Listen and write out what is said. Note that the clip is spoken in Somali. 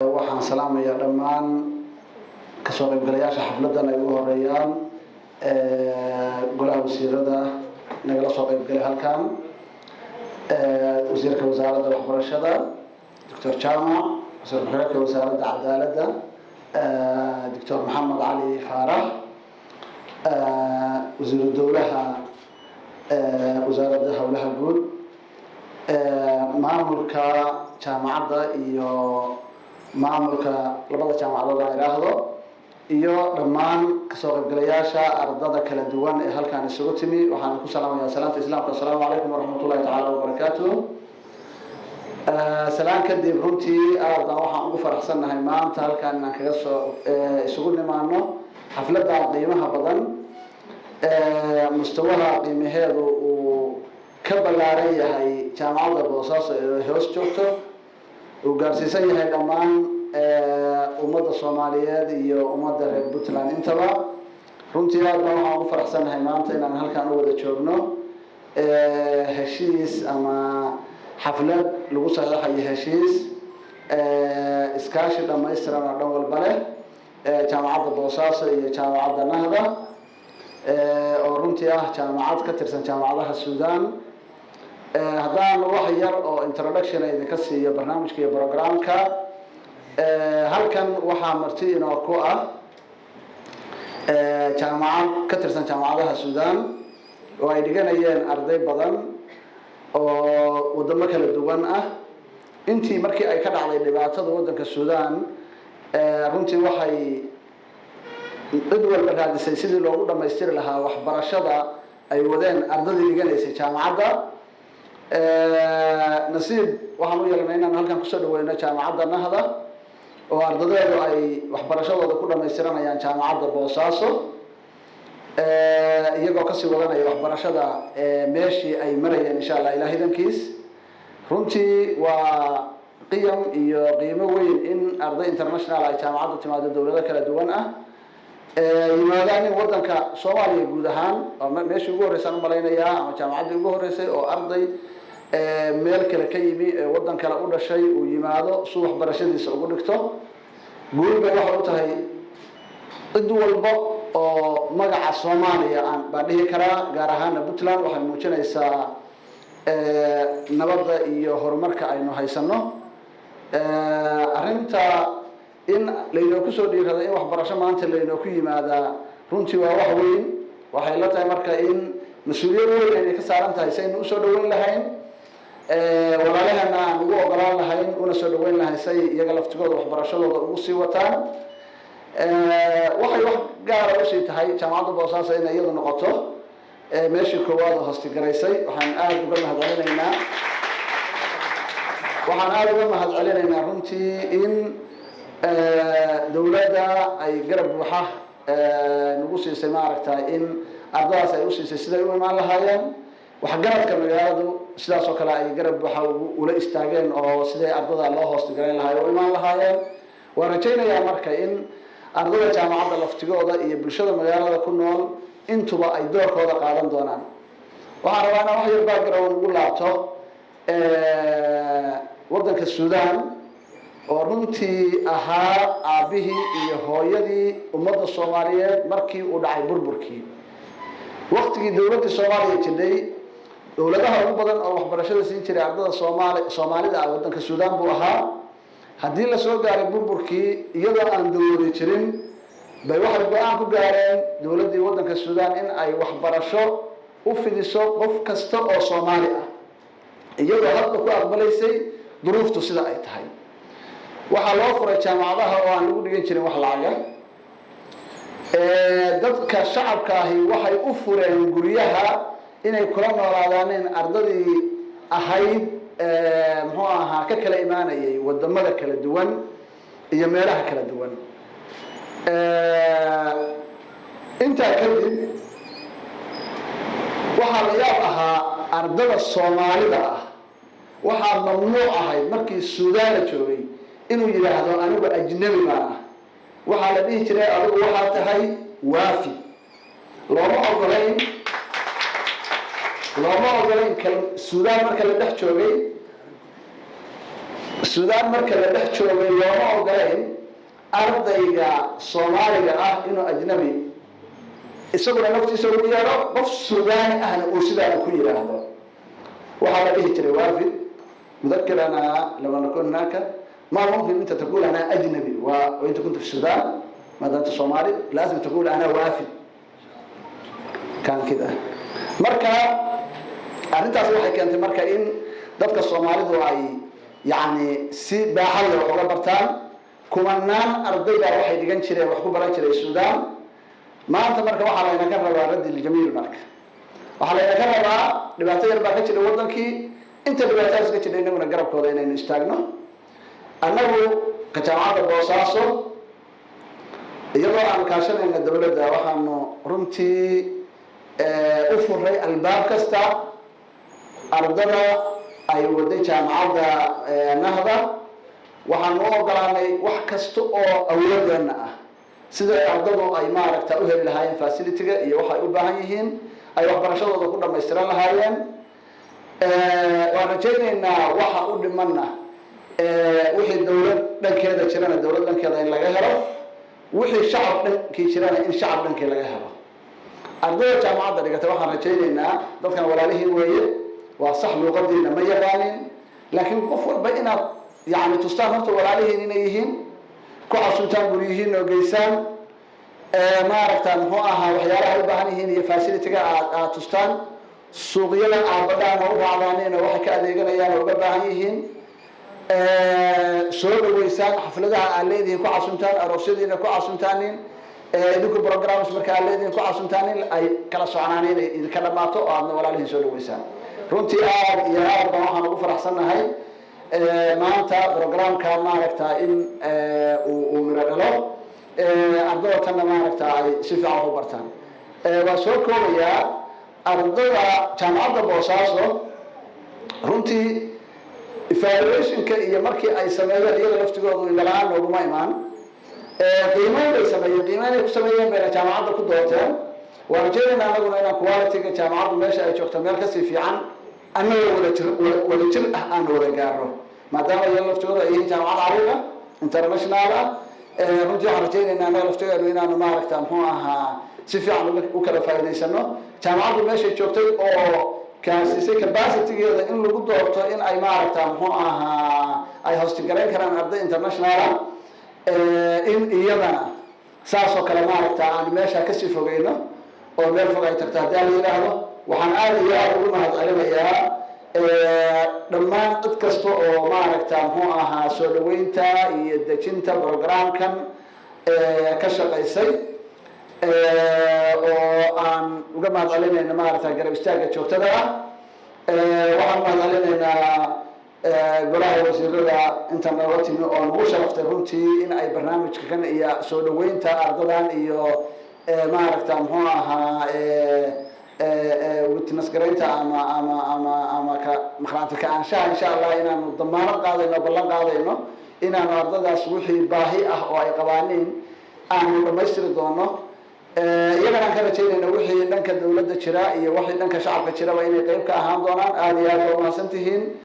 Waxaan salaamayaa dhammaan kasoo qaybgalayaasha xafladdan ay ugu horeeyaan golaha wasiirada nagala soo qaybgalay halkan, wasiirka wasaaradda waxbarashada, Doctor Jamac, wasiir ku-xigeenka wasaaradda cadaaladda, Doctor Maxamed Cali Faarax, wasiiru dowlaha wasaaradda howlaha guud, maamulka jaamacadda iyo maamulka labada jaamacadood aan idhaahdo, iyo dhammaan kasoo qaybgalayaasha ardada kala duwan ee halkaan isugu timi. Waxaan ku salaamayaa salaanta Islaamka: Asalaamu calaykum waraxmat ullahi tacaala wabarakaatuh. Salaan kadib, runtii aad baan waxaan ugu faraxsannahay maanta halkaan inaan kaga soo isugu nimaano xafladda qiimaha badan, mustawaha qiimaheedu uu ka ballaaran yahay Jaamacadda Boosaaso ee hoos joogto, uu gaarsiisan yahay dhammaan ummadda Soomaaliyeed iyo ummadda reer Puntland intaba. Runtii aad baan waxaan ugu faraxsannahay maanta inaan halkaan u wada joogno heshiis ama xaflad lagu saxeexayo heshiis iskaashi dhammaystiran oo dhan walba leh Jaamacadda Boosaaso iyo Jaamacadda Nahda, oo runtii ah jaamacad ka tirsan jaamacadaha Suudaan. Haddaan wax yar oo introduction idinka siiyo barnaamijka iyo programka, halkan waxaa marti inoo ku ah jaamacad ka tirsan jaamacadaha Suudaan oo ay dhiganayeen arday badan oo wadamo kala duwan ah. Intii markii ay ka dhacday dhibaatada waddanka Suudaan, runtii waxay cid walba raadisay sidii loogu dhamaystiri lahaa waxbarashada ay wadeen ardadii dhiganaysay jaamacadda. Nasiib waxaan u yeelnay inaan halkan kusoo dhaweyno Jaamacadda Nahda oo ardadeedu ay waxbarashadooda ku dhamaystiranayaan Jaamacadda Boosaaso, iyagoo kasii wadanaya waxbarashada meeshii ay marayeen, insha Allah, Ilaah idankiis. Runtii waa qiyam iyo qiimo weyn in arday international ay jaamacadda timaado, dowlado kala duwan ah yimaadaan in waddanka Soomaaliya guud ahaan. Oo meeshii ugu horreysaan umalaynayaa ama jaamacaddii ugu horreysay oo arday meel kale ka yimi ee waddan kale u dhashay uu yimaado su waxbarashadiisa ugu dhigto. Guul bay waxay u tahay cid walba oo magaca Soomaaliya aan baan dhihi karaa, gaar ahaana Puntland. Waxay muujinaysaa nabadda iyo horumarka aynu haysano. Arrinta in laynoo soo dhiirado in waxbarasho maanta laynoo ku yimaadaa runtii waa wax weyn. Waxay la tahay marka in mas-uuliyad weyn aynay ka saaran tahay si aynu usoo dhaweyn lahayn walaalahana, aan ugu ogolaan lahayn, una soo dhaweyn lahayn say iyaga laftigooda waxbarashadooda ugu sii wataan. Waxay wax gaara usii tahay Jaamacadda Boosaaso inay iyadu noqoto meeshii koowaad oo hostigaraysay. Waxaan aada uga mahad celinaynaa runtii in dowladda ay garab buuxa nagu siisay, maaragta, in ardadaas ay usiisay siday u imaan lahaayeen. Waxgaradka magaaladu sidaas oo kale ay garab buuxa ula istaageen oo siday ardada loo hoostigarayn lahaay u imaan lahaayeen. Waan rajaynayaa marka in ardada jaamacadda laftigooda iyo bulshada magaalada ku nool intuba ay doorkooda qaadan doonaan. Waxaan rabaa inaan wax yar background ugu laabto waddanka Suudaan, oo runtii ahaa aabbihii iyo hooyadii ummadda Soomaaliyeed markii uu dhacay burburkii. Waktigii dowladdii Soomaaliya jidhay, dowladaha ugu badan oo waxbarashada siin jiray ardada Soomaalida ah waddanka Suudaan buu ahaa. Haddii lasoo gaaray burburkii, iyadoo aan dowladi jirin, bay waxay go-aan ku gaareen dowladdii waddanka Suudaan in ay waxbarasho u fidiso qof kasta oo Soomaali ah, iyadoo hadba ku aqbalaysay duruuftu sida ay tahay. Waxaa loo furay jaamacadaha oo aan lagu dhigan jirin wax lacaga. Dadka shacabka ahi waxay u fureen guryaha inay kula noolaadaaneen ardadii ahayd, muxuu ahaa, ka kala imaanayay wadamada kala duwan iyo meelaha kala duwan. Intaa kadib, waxaa la yaab ahaa ardada Soomaalida ah waxaa mamnuuc ahayd markii Suudaan la joogay inuu yidhaahdo "Anigu ajnabi baan ah". Waxaa la dhihi jiray, "Adigu waxaa tahay waafi". Looma ogolayn. Suudaan marka la dhex joogay, Suudaan Suudaan marka la dhex joogay, looma ogolayn ardayga Soomaaliga ah inuu ajnabi isaguna naftiisa ugu yeedho, qof Suudaani ahna uu sidaa ku yidhaahdo. Waxaa la dhihi jiray وافد. مذكر أنا لما نكون هناك، ما ممكن أنت تقول أنا أجنبي وأنت كنت في السودان. ما دام أنت صومالي لازم تقول أنا وافد. كان كده. Marka arrintaas waxay keentay marka in dadka Soomaalidu ay yani si baaxad leh wax uga bartaan. Kumanaan arday baa waxay dhigan jireen, wax ku baran jiray Suudaan. Maanta marka waxaa laynaka rabaa رد الجميل. Marka waxaa laynaka rabaa, dhibaato yar baa ka jira waddankii, inta dhibaatadaas ka jira inaguna garabkooda inaynu istaagno. Annagu ka Jaamacadda Boosaaso, iyadoo aanu kaashanayna dowladda, waxaanu runtii u furay albaab kasta ardada ay waday Jaamacadda Nahda. Waxaanu u ogolaanay wax kasta oo awoodeena ah sida ardadu ay maaragta u heli lahaayeen facility-ga iyo waxay u baahan yihiin, ay waxbarashadooda ku dhamaystiran lahaayeen. Waan rajaynaynaa waxa u dhimanna, wixii dowlad dhankeeda jirana dowlad dhankeeda in laga helo, wixii shacab dhankii jirana in shacab dhankii laga helo. Ardayda jaamacadda dhigata waxaan rajaynaynaa, dadkan walaalihii weeye, waa sax luuqadiina ma yaqaanin, laakiin qof walba inaad yani tustaan horta walaalihiin inay yihiin, ku casuntaan guryihiin oo geysaan, maaragta muxuu ahaa, waxyaalaha u baahan yihiin iyo facility-ga aad tustaan, suuqyada aabadhaan oo u raacdaanin oo waxay ka adeeganayaan oo uga baahan yihiin, soo dhaweysaan, xafladaha aad leedihiin ku casuntaan, aroosyadiina ku casuntaanin, idinku programs marka aad leedihiin ku casuntaanin, ay kala soconaan inay idinka dhamaato oo aadna walaalihiin soo dhaweysaan. Runtii aad iyo aad baan waxaan ugu faraxsannahay maanta programka maaragta in uu miro dhalo, ardada tanna maaragta ay si fiican wax u bartaan. Waa soo koobayaa. Ardada Jaamacadda Boosaaso runtii evaluationka iyo markii ay sameeyeen, iyaga laftigoodu indhala-aan nooguma imaan. Qiimeyn bay sameeyeen, qiimeyn ay ku sameeyeen bayna jaamacadda ku doorteen. Waan rajaynaynaa anaguna inaan quality-ga jaamacaddu meesha ay joogto meel kasii fiican annagoo wadajir wadajir ah aan wada gaaro, maadaama iyaga laftigooda ay yihiin jaamacad cariiqa international ah. Runtii waxaan rajaynaynaa annaga laftigeedu inaanu maaragta muxuu ahaa si fiican u kala faa'iidaysano. Jaamacaddu meeshay joogtay oo kaasisay capacity-geeda in lagu doorto in ay maaragta muxuu ahaa ay host-igarayn karaan arday international ah, in iyadana saas oo kale maaragta aan meesha kasii fogeyno oo meel fog ay tagto haddii la yidhaahdo. Waxaan aada iyo aada ugu mahad celinayaa dhammaan cid kasta oo maaragta muxuu ahaa soo dhaweynta iyo dejinta programkan ka shaqaysay, oo aan uga mahad celinayna maaragta garab istaagga joogtada ah. Waxaan mahad celinaynaa golaha wasiirada inta nooga timi oo nagu sharaftay runtii in ay barnaamijka kan iyo soo dhaweynta ardadan iyo maaragta muxuu ahaa witness garaynta ama ka maqraanti ka-aanshaha, insha Allah, inaanu damaanad qaadayno, ballan qaadayno inaanu ardadaas wixii baahi ah oo ay qabaaniin aanu dhamaystiri doono. Iyagana aan ka rajaynayno wixii dhanka dawladda jira iyo wixii dhanka shacabka jiraba inay qeyb ka ahaan doonaan. Aada iyo aad ba umahadsan tihiin.